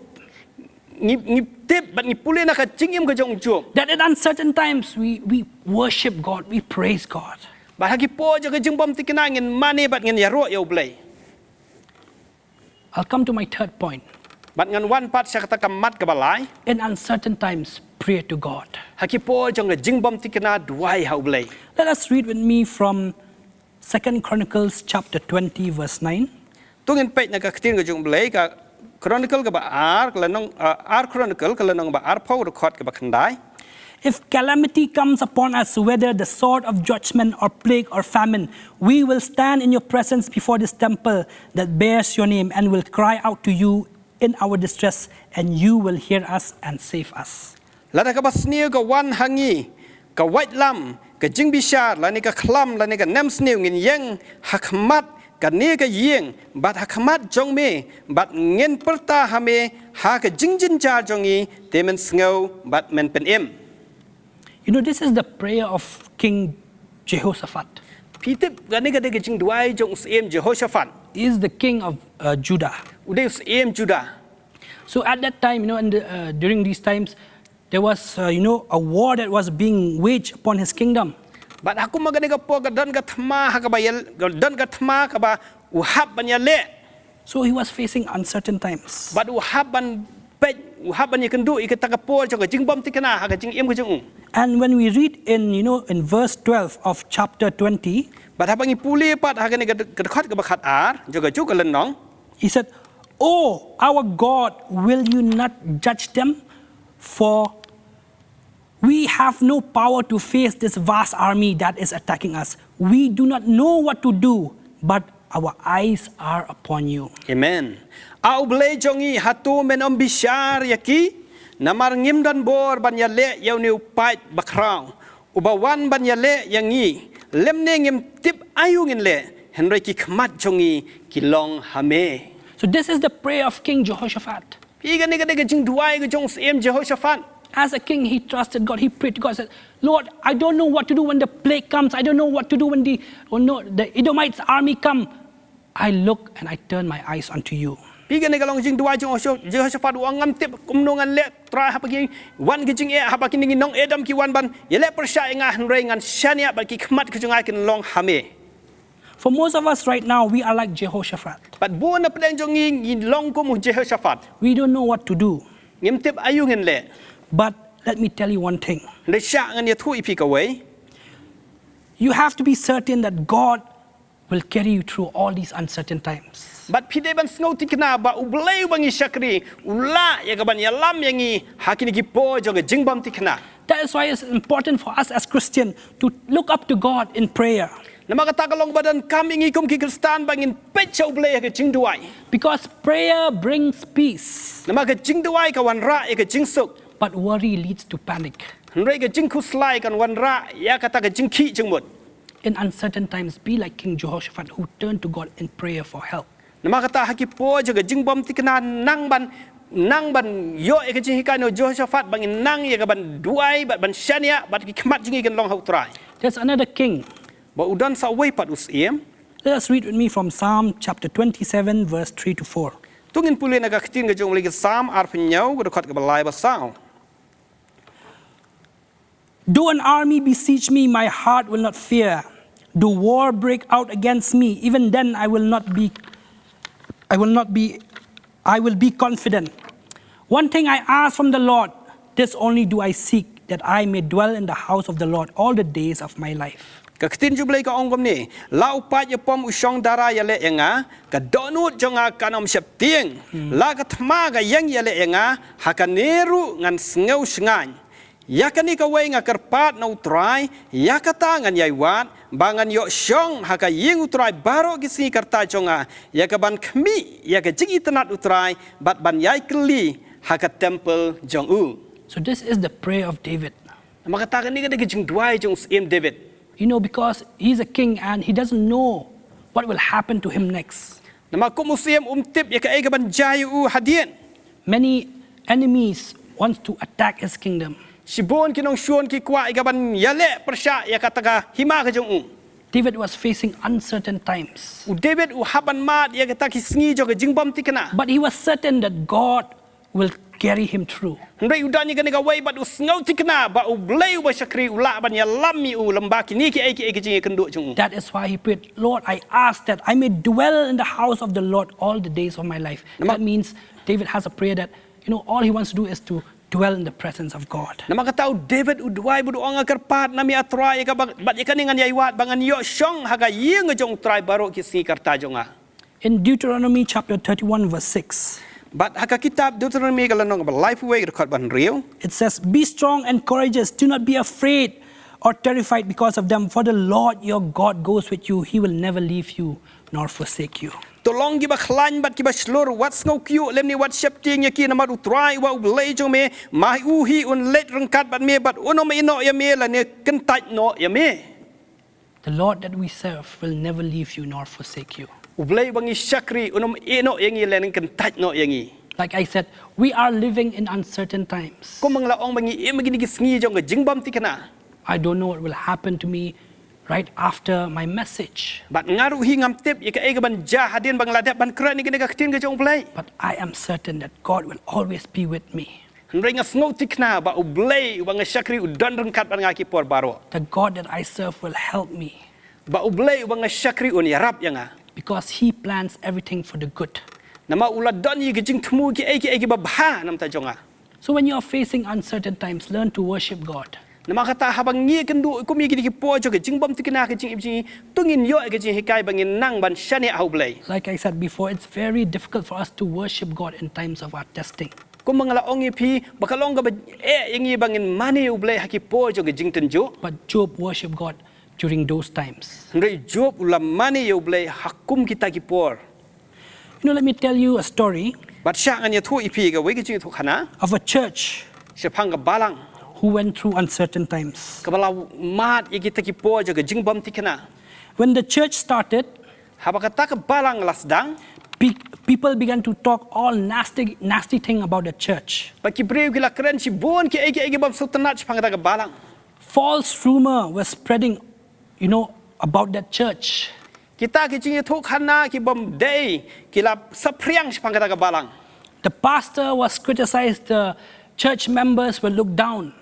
Ngi, ngi tip bad ngi pule na ka jingim ka jong u Job. That in uncertain times we, we worship God, we praise God. Bad ha ki por jong ka jingbymthikna ngin mane bad ngin ïaroh ïa U Blei. I'll come to my third point. Bad ngan wan pat sha kata ka mat kaba lai. In uncertain times, pray to God. Ha ki por jong ka jingbymthikna duwai ha U Blei. Let us read with me from Second Chronicles chapter twenty, verse nine. To ngin peit na ka ktien ka jong U Blei, ka Chronicle kaba ar, ka lynnong, uh, ar Chronicle, ka lynnong ba arphew, dkhot kaba khyndai. If calamity comes upon us, whether the sword of judgment or plague or famine, we will stand in your presence before this temple that bears your name and will cry out to you in our distress, and you will hear us and save us. Lada kaba sniew ka wan ha ngi, ka waitlam, ka jingbishar, lane ka khlam, lane ka nemsniew, ngin ïeng ha khmat kane ka ïing bad ha khmat jong me, bad ngin pyrta ha me ha ka jingjynjar jong ngi, te men sngew bad men pynim. You know, this is the prayer of King Jehoshaphat. Phi tip, kane ka dei ka jingduwai jong u syiem Jehoshaphat. He is the king of, uh, Judah. U dei u syiem Judah. So at that time, you know, and, uh, during these times, there was, uh, you know, a war that was being waged upon his kingdom. Bad ha kum kane ka por ka don ka thma ha kaba ïa, ka don ka thma kaba u hap ban ïaleh. So he was facing uncertain times. Bad u hap ban peit, u hap ban ïakynduh ïa kata ka por jong ka jingbymthikna ha ka jingim ka jong u. And when we read in, you know, in verse twelve of chapter twenty, Bad haba ngi pule pat ha kane ka dkhot kaba khatar jong ka juh ka lynnong, he said, "Oh, our God, will you not judge them? For we have no power to face this vast army that is attacking us. We do not know what to do, but our eyes are upon you." Amen. A U Blei jong ngi, hato men ym bishar ïa ki? Namar ngim don bor ban ïaleh ïa une u paid bakhraw uba wan ban ïaleh ïa ngi, lymne ngim tip aïu ngin leh, hynrei ki khmat jong ngi ki long ha me. So this is the prayer of King Jehoshaphat. Phi, kane ka dei ka jingduwai ka jong u Syiem Jehoshaphat. As a king, he trusted God. He prayed to God, said, "Lord, I don't know what to do when the plague comes. I don't know what to do when the, oh no, the Edomites' army come. I look and I turn my eyes unto you." Phi, kane ka long jingduwai jong u Jehoshaphat, u ong, ngam tip kumno ngan leh, Trai, haba ki wan ki jingeh, haba kine ki nong Edom ki wan ban ïaleh pyrshah ïa nga, hynrei ngan shaniah bad ki khmat ka jong nga kin long ha me. For most of us right now, we are like Jehoshaphat. Bad bun na pdeng jong ngi, ngi long kum u Jehoshaphat. We don't know what to do. Ngim tip aïu ngin leh. But let me tell you one thing. Hynrei shah ngan ïathuh ïa phi kawei. You have to be certain that God will carry you through all these uncertain times. Bad phi dei ban sngewthikna ba U Blei uba ngi shakri u lah ïa ka ban ïalam ïa ngi ha kine ki por jong ka jingbymthikna. That is why it's important for us as Christian to look up to God in prayer. Namar kata ka long ba donkam ïa ngi kum ki Khristan ba ngin peit sha U Blei ha ka jingduwai. Because prayer brings peace. Namar ka jingduwai ka wanrah ïa ka jingsuk. But worry leads to panic. Hynrei ka jingkhuslai kan wanrah ïa kata ka jingkhih jingmut. In uncertain times, be like King Jehoshaphat, who turned to God in prayer for help. Namar kata ha ki por jong ka jingbymthikna, nang ban, nang ban ïoh ïa ka jinghikai na u Jehoshaphat, ba ngin nang ïa ka ban duwai bad ban shaniah bad ki khmat jong ngi kin long ha U Trai. There's another king. Bad u don sa uwei pat u syiem. Let us read with me from Psalm chapter twenty-seven, verse three to four. To ngin pule na ka ktien ka jong U Blei, ka Salm arphew hynñiew, ka dkhot kaba lai bad saw. Though an army besiege me, my heart will not fear. Though war break out against me, even then I will not be, I will not be, I will be confident. One thing I ask from the Lord, this only do I seek, that I may dwell in the house of the Lord all the days of my life. Ka ktien jong U Blei ka ong kumne, la u paid ïapom u shong dara ïaleh ïa nga, ka dohnud jong nga kan ym sheptieng. Hmm. La ka thma ka ïeng ïaleh ïa nga, ha kane ruh ngan sngew shngaiñ. Ïa kane kawei nga kyrpad na U Trai, ïa kata ngan ïai wad, ba ngan ïoh shong ha ka ïing U Trai baroh ki sngi ka rta jong nga, ïa ka ban khmih ïa ka jingitynnad U Trai, bad ban ïai kylli ha ka temple jong u. So this is the prayer of David. Namar kata kane ka dei ka jingduwai jong u Syiem David. You know, because he's a king and he doesn't know what will happen to him next. Namar kum u syiem um tip ïa kaei ka ban jia ïa u hadien. Many enemies wants to attack his kingdom. Shibun ki nongshun ki kwah ïa ka ban ïaleh pyrshah ïa kata ka hima ka jong u. David was facing uncertain times. U David u hap ban mad ïa kata ki sngi jong ka jingbymthikna. But he was certain that God will carry him through. Hynrei u don ïa kane kawei bad u sngewthikna ba U Blei uba shakri u lah ban ïalam ïa u lyngba kine kiei kiei ki jingïakynduh jong u. That is why he prayed, "Lord, I ask that I may dwell in the house of the Lord all the days of my life." Namar That means David has a prayer that, you know, all he wants to do is to dwell in the presence of God. Namar kata u David u duwai bad u ong, nga kyrpad na me ah Trai, ïa ka ba, bad ïa kane ngan ïai wad, ba ngan ïoh shong ha ka ïing jong U Trai baroh ki sngi ka rta jong nga. In Deuteronomy chapter thirty-one, verse six, Bad ha ka kitab Deuteronomy ka lynnong ba laiphew wei ka dkhot ba hynriew, it says, "Be strong and courageous. Do not be afraid or terrified because of them, for the Lord your God goes with you. He will never leave you nor forsake you." To long kiba khlaiñ bad kiba shlur, wat sngewkyiuh lymne wat sheptieng ïa ki, namar U Trai uba U Blei jong me, ma u hi un leit ryngkat bad me bad un ym ïehnoh ïa me lane kyntait noh ïa me. The Lord that we serve will never leave you nor forsake you. U Blei uba ngi shakri un ym ïehnoh ïa ngi lane kyntait noh ïa ngi. Like I said, we are living in uncertain times. Kum ba nga la ong ba ngi im ha kine ki sngi jong ka jingbymthikna. I don't know what will happen to me right after my message. Bad nga ruh hi ngam tip ïa kaei ka ban jia hadien ba nga la dep ban kren ïa kane ka ktien ka jong U Blei. But I am certain that God will always be with me. Hynrei nga sngewthikna ba U Blei uba nga shakri u don ryngkat bad nga ha ki por baroh. The God that I serve will help me. Ba U Blei uba nga shakri un ïarap ïa nga. Because he plans everything for the good. Namar u la don ïa ki jingthmu kiei kiei kiba bha na bynta jong nga. So when you are facing uncertain times, learn to worship God. Namar kata haba ngi ïakynduh kum ïa kita ki por jong ka jingbym thikna ha ka jingim jong ngi, to ngin ïoh ïa ka jinghikai ba ngin nang ban shaniah ha U Blei. Like I said before, it's very difficult for us to worship God in times of our testing. Kumba nga la ong ïa phi, ba ka long kaba eh ïa ngi ba ngin mane ïa U Blei ha ki por jong ka jingtynjuh. But Job worshiped God during those times. Hynrei Job u la mane ïa U Blei ha kum kita ki por. You know, let me tell you a story Bad shah ngan ïathuh ïa phi kawei ka jingïathuh khana of a church shaphang ka balang who went through uncertain times. kaba la mad ïa kita ki por jong ka jingbym thikna. When the church started, Haba kata ka balang la sdang, pe- people began to talk all nasty, nasty thing about the church. ba ki briew ki la kren shibun kiei kiei kibym sngewtynnat shaphang kata ka balang. False rumor was spreading, you know, about that church. Kita ki jingïathuh khana kibym dei ki la saphriang shaphang kata ka balang. The pastor was criticized, the church members were looked down.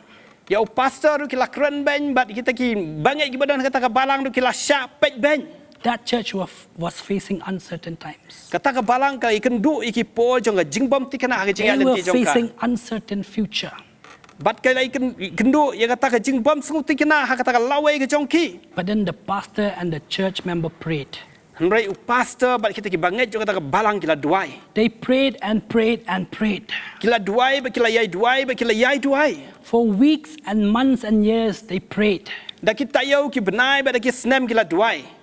Ïa u pastor ruh ki la kren beiñ bad kita ki bangeit kiba don ha kata ka balang ruh ki la shah peit beiñ. That church was, was facing uncertain times. Kata ka balang ka ïakynduh ïa ki por jong ka jingbym thikna ha ka They were jingïaid lynti jong ka. Facing uncertain future. Bad ka la ïakynduh ïa kata ka jingbym sngewthikna ha kata ka lawei ka jong ki. But then the pastor and the church member prayed. Hynrei u pastor bad kita ki bangeit jong kata ka balang ki la duwai. They prayed and prayed and prayed. Ki la duwai bad ki la ïai duwai bad ki la ïai duwai. For weeks and months and years, they prayed Da ki taïew ki bnai bad da ki snem ki la duwai.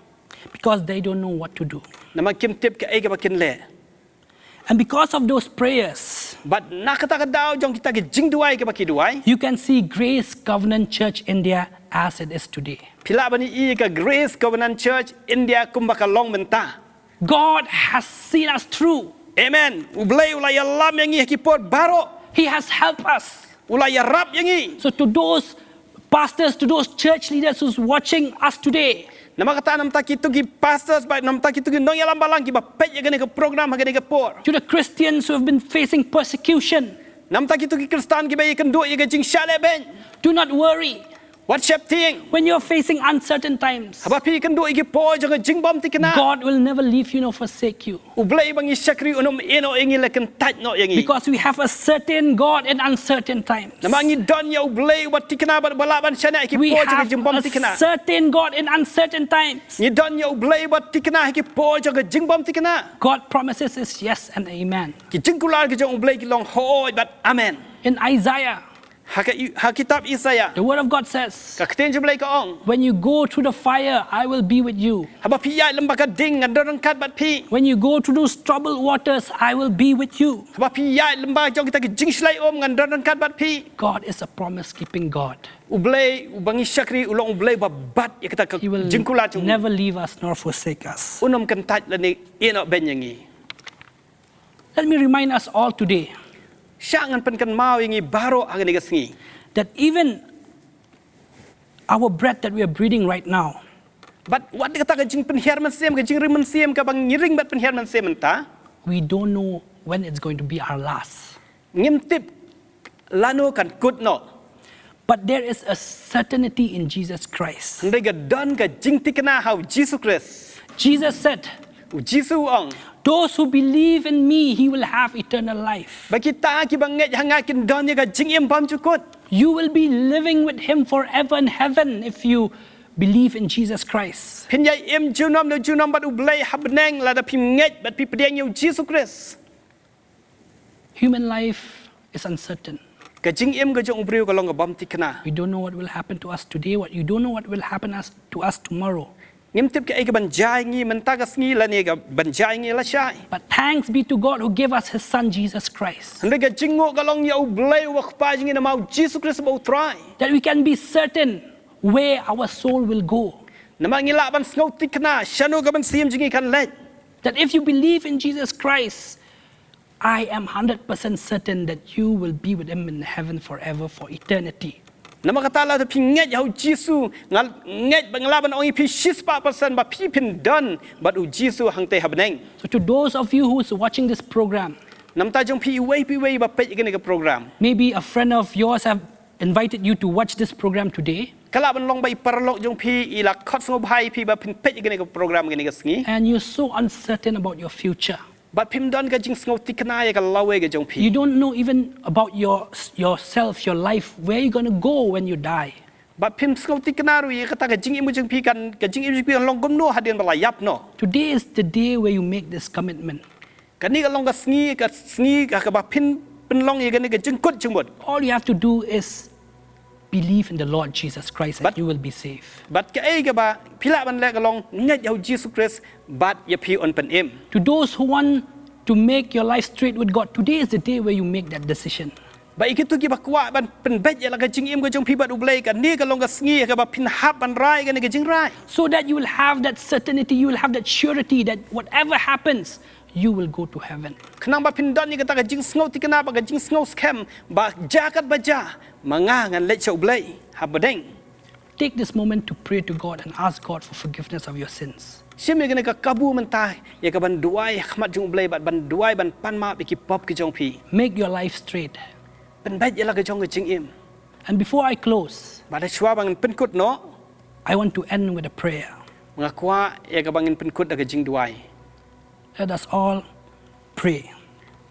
because they don't know what to do. Namar kim tip kaei kaba kin leh. And because of those prayers, Bad na kata ka daw jong kita ki jingduwai kaba ki duwai, you can see Grace Covenant Church India as it is today. phi lah ban ïohi ïa ka Grace Covenant Church India kumba ka long mynta. God has seen us through. Amen. U Blei u la ïalam ïa ngi ha ki por baroh. He has helped us. U la ïarap ïa ngi. So to those pastors, to those church leaders who's watching us today, Namar kata na bynta kito ki pastors bad na bynta kito ki nongïalam balang kiba peit ïa kane ka program ha kane ka por. To the Christians who have been facing persecution, Na bynta kito ki Khristan kiba ïakynduh ïa ka jingshah lehbeiñ, do not worry. wat sheptieng. When you're facing uncertain times, Haba phi ïakynduh ïa ki por jong ka jingbym thikna, God will never leave you nor forsake you. U Blei ba ngi shakri un ym ïehnoh ïa ngi lane kyntait noh ïa ngi. Because we have a certain God in uncertain times. Namar ngi don ïa U Blei uba thikna bad uba lah ban shaniah ïa ki We por jong ka have jingbym a thikna. Certain God in uncertain times. Ngi don ïa U Blei uba thikna ha ki por jong ka jingbym thikna. God promises is yes and amen. Ki jingkular ki jong U Blei ki long hooid bad amen. In Isaiah, Ha ka i- ha kitab Isaiah, the word of God says, ka ktien jong U Blei ka ong, "When you go through the fire, I will be with you. Haba phi ïaid lyngba ka ding ngan don ryngkat bad phi. When you go through those troubled waters, I will be with you." Haba phi ïaid lyngba jong kita ki jingshlei um ngan don ryngkat bad phi. God is a promise keeping God. U Blei uba ngi shakri u long U Blei uba bat ïa kita ka He will jingkular jong u. Never leave us nor forsake us. Un ym kyntait lane ïehnoh beiñ ïa ngi. Let me remind us all today Shah ngan pynkynmaw ïa ngi baroh ha kane ka sngi. That even our breath that we are breathing right now, Bad wat kata ka jingpynhiar mynsiem, ka jingring mynsiem kaba ngi ring bad pynhiar mynsiem mynta, we don't know when it's going to be our last. Ngim tip lano kan kut noh. But there is a certainty in Jesus Christ. Hynrei ka don ka jingthikna ha U Jisu Khrist. Jesus said, U Jisu u ong, "Those who believe in me, he will have eternal life." Ba kita kiba ngeit ha nga kin don ïa ka jingim bymjukut. You will be living with him forever in heaven if you believe in Jesus Christ. Phin ïai im junom na junom bad U Blei ha bneng lada phi ngeit bad phi pdiang ïa U Jisu Khrist. Human life is uncertain. Ka jingim ka jong u briew ka long ka bym thikna. We don't know what will happen to us today, what you don't know what will happen us, to us tomorrow. Ngim tip kaei ka ban jia ïa ngi mynta ka sngi lane ka ban jia ïa ngi lashai. But thanks be to God who gave us his son Jesus Christ. Hynrei ka jingnguh ka long ïa U Blei uba Kpa jong ngi namar U Jisu Khrist uba U Trai. That we can be certain where our soul will go. Namar ngi lah ban sngewthikna shano ka mynsiem jong ngi kan leit. That if you believe in Jesus Christ, I am hundred percent certain that you will be with him in heaven forever for eternity. Namar kata lada phi ngeit ha U Jisu, nga ngeit ba nga lah ban ong ïa phi shispah persen ba phi phin don bad U Jisu hangtei ha bneng. So to those of you who's watching this program, Na bynta jong phi iwei pa iwei ba peit ïa kane ka program, maybe a friend of yours have invited you to watch this program today, ka lah ban long ba i paralok jong phi i la khot sngewbha ïa phi ba phin peit ïa kane ka program kane ka sngi. And you're so uncertain about your future. Bad phim don ka jingsngewthikna ïa ka lawei ka jong phi. You don't know even about your yourself, your life, where you're going to go when you die. Bad phim sngewthikna ruh ïa kata ka jingim ka jong phi kan, ka jingim jong phi kan long kumno hadien ba la ïap noh. Today is the day where you make this commitment. Kane ka long ka sngi, ka sngi ka, kaba phin pynlong ïa kane ka jingkut jingmut. All you have to do is believe in the Lord Jesus Christ and But you will be saved. Bad kaei kaba phi lah ban leh ka long ngeit ïa u Jisu Khrist bad ïa phi un pynim. To those who want to make your life straight with God, today is the day where you make that decision. Bad ïa kito kiba kwah ban pynbeit ïa la ka jingim ka jong phi bad U Blei, kane ka long ka sngi kaba phin hap ban rai kane ka jingrai. So that you will have that certainty, you will have that surety that whatever happens, you will go to heaven. Khnang ba phin don ïa kata ka jingsngewthikna bad ka jingsngewskhem ba jia katba jia, ma nga ngan leit sha U Blei hapdeng. Take this moment to pray to God and ask God for forgiveness of your sins. Shim ïa kane ka kabu mynta ïa ka ban duwai ha khmat jong U Blei bad ban duwai ban pan map ïa ki pop ki jong phi. Make your life straight. Pynbeit ïa la ka jong ka jingim. And before I close, Bad hashwa ba ngin pynkut noh, I want to end with a prayer. Nga kwah ïa kaba ngin pynkut da ka jingduwai. Let us all pray.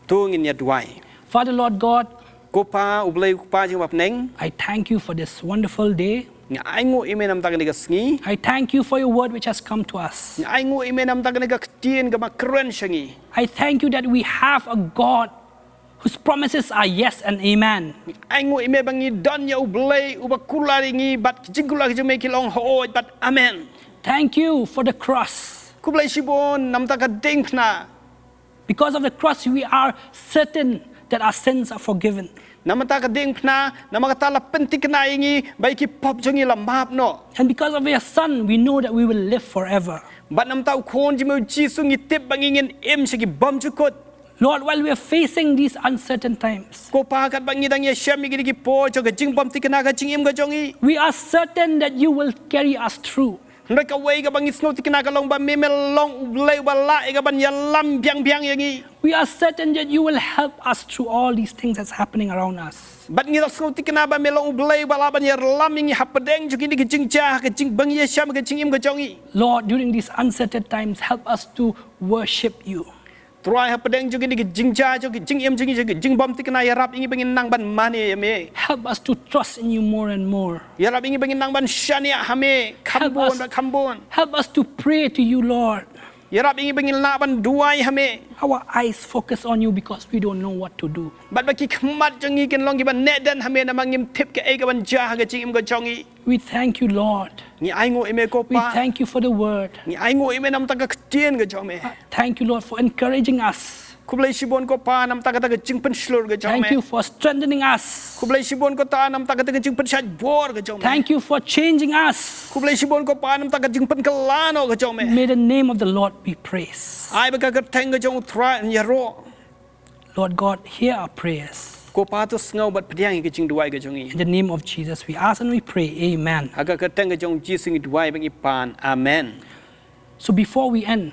To ngin ïa duwai. Father, Lord God, Ko Pa, U Blei, Ko Pa jong U Bapneng. I thank you for this wonderful day. Nga ainguh ïa me namta kane ka sngi. I thank you for your word which has come to us. Nga ainguh ïa me namta kane ka ktien kaba kren sha ngi. I thank you that we have a God whose promises are yes and amen. Ainguh ïa me ba ngi don ïa U Blei uba kular ïa ngi bad ki jingkular ki jong me ki long hooid bad amen. Thank you for the cross. Khublei shibun namta ka diengphna. Because of the cross, we are certain that our sins are forgiven. Namta ka diengphna, namta kata la pynthikna ïa ngi ba ïa ki pop jong ngi la map noh. And because of your Son, we know that we will live forever. Bad namta u Khun jong me U Jisu ngi tip ba ngi ngin im sha ki bymjukut. Lord, while we are facing these uncertain times, Ko Pa, katba ngi dang ïashem ïa kine ki por jong ka jingbymthikna ka jingim ka jong ngi, we are certain that you will carry us through. Hynrei kawei kaba ngi sngewthikna ka long ba me me long U Blei uba lah ïa ka ban ïalam biang biang ïa ngi. We are certain that you will help us through all these things that's happening around us. Bad ngi la sngewthikna ba me long U Blei uba lah ban ïalam ïa ngi hapdeng jong kine ki jingjia ka jing, ba ngi ïashem ka jingim ka jong ngi. Lord, during these uncertain times, help us to worship you. Trai, hapdeng jong kine ki jingjia jong ki jingim jong ngi, jong ki jingbymthikna, ïarap ïa ngi ba ngin nang ban mane ïa me. Help us to trust in you more and more. Ïarap ïa ngi ba ngin nang ban shaniah ha me kham bun bad kham bun. Help us to pray to you, Lord. Ïarap ïa ngi ba ngin lah ban duwai ha me. Our eyes focus on you because we don't know what to do. Bad ba ki khmat jong ngi kin long kiba neh dien ha me namar ngim tip kaei ka ban jia ha ka jingim ka jong ngi. We thank you, Lord. Ngi ainguh ïa me, Ko Pa. We thank you for the word. Ngi ainguh ïa me namta ka ktien ka jong me. Uh, thank you, Lord, for encouraging us. Khublei shibun, Ko Pa, namta kata ka jingpynshlur ka jong me. Thank you for strengthening us. Khublei shibun, Ko Pa, namta kata ka jingpynshait bor ka jong me. Thank you for changing us. Khublei shibun, Ko Pa, namta ka jingpynkylla noh ka jong me. May the name of the Lord be praised. Ai ba ka kyrteng ka jong U Trai un ïaroh. Lord God, hear our prayers. Ko Pa, to sngew bad pdiang ïa ka jingduwai ka jong ngi. In the name of Jesus, we ask and we pray. Amen. Ha ka kyrteng ka jong U Jisu ngi duwai bad ngi pan. Amen. So before we end,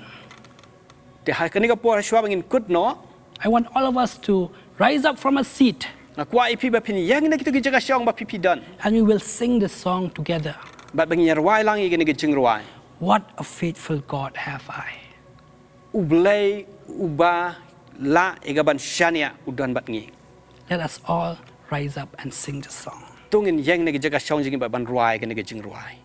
te ha kane ka por, hashwa ba ngin kut noh, I want all of us to rise up from a seat. Nga kwah ïa phi ba phin ïeng na kito ki jaka shong ba phi phi don. And we will sing this song together. Bad ba ngin ïa rwai lang ïa kane ka jingrwai. What a faithful God have I. U Blei uba lah ïa ka ban shaniah u don bad ngi. Let us all rise up and sing the song. To ngin ïeng na ki jaka shong jong ngi bad ban rwai kane ka jingrwai.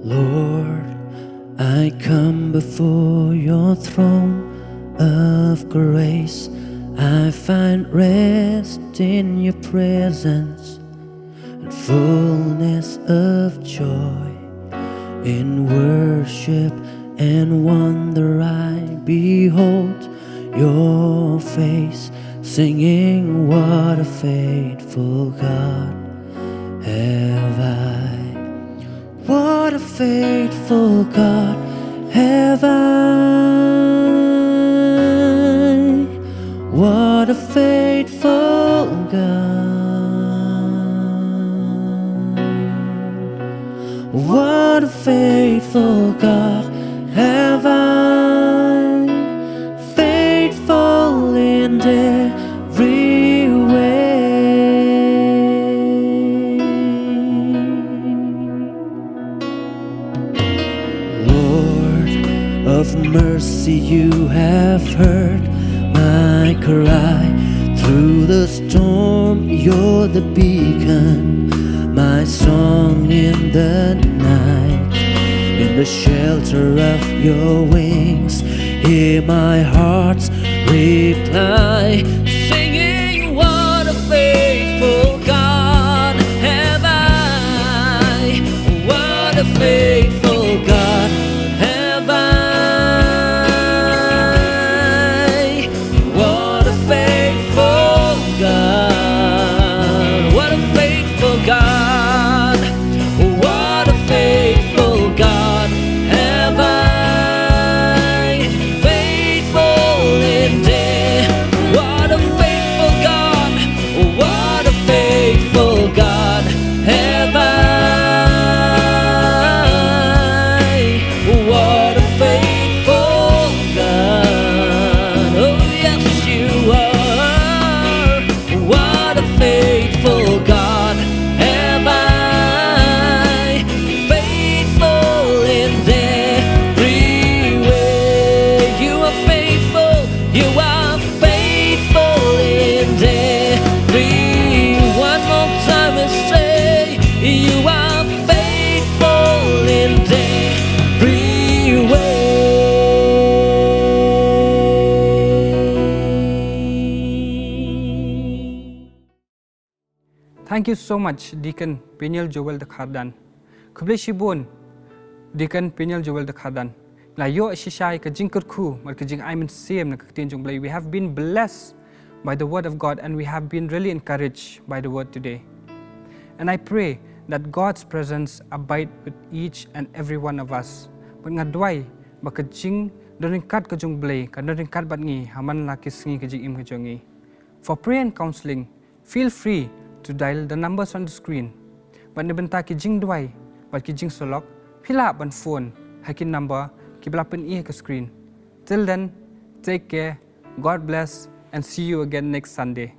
Lord, I come before your throne of grace. I find rest in your presence and fullness of joy. In worship and wonder I behold your face, singing, "What a faithful God have I." What a faithful God have I. What a faithful God. What a faithful God have I. Faithful in every way. Heard my cry through the storm. You're the beacon, my song in the night. In the shelter of your wings, hear my heart's reply. Singing, what a faithful God have I. What a faithful God have I. What a faithful God. What a faithful God. What a faithful God have I. Faithful indeed. What a faithful God. What a faithful God have I. What a faithful God. Oh, yes, you are. What a faithful God have I. Faithful in every way. You are faithful. You are faithful in every. One more time and say, you are faithful in every way. Thank you so much, Deacon Peniel Joel Dkhar Dhan. Khublei shibun, Deacon Peniel Joel Dkhar Dhan. La ïoh shisha ïa ka jingkyrkhu bad ka jingai mynsiem na ka ktien jong U Blei. We have been blessed by the word of God and we have been really encouraged by the word today. And I pray that God's presence abide with each and every one of us. Bad nga duwai ba ka jingdon ryngkat ka jong U Blei kan don ryngkat bad ngi ha man la ki sngi ka jingim ka jong ngi. For prayer and counseling, feel free to dial the numbers on the screen. Bad na bynta ki jingduwai bad ki jingsyllok, phi lah ban phone ha ki number kiba la pyni ha ka screen. Till then, take care, God bless, and see you again next Sunday.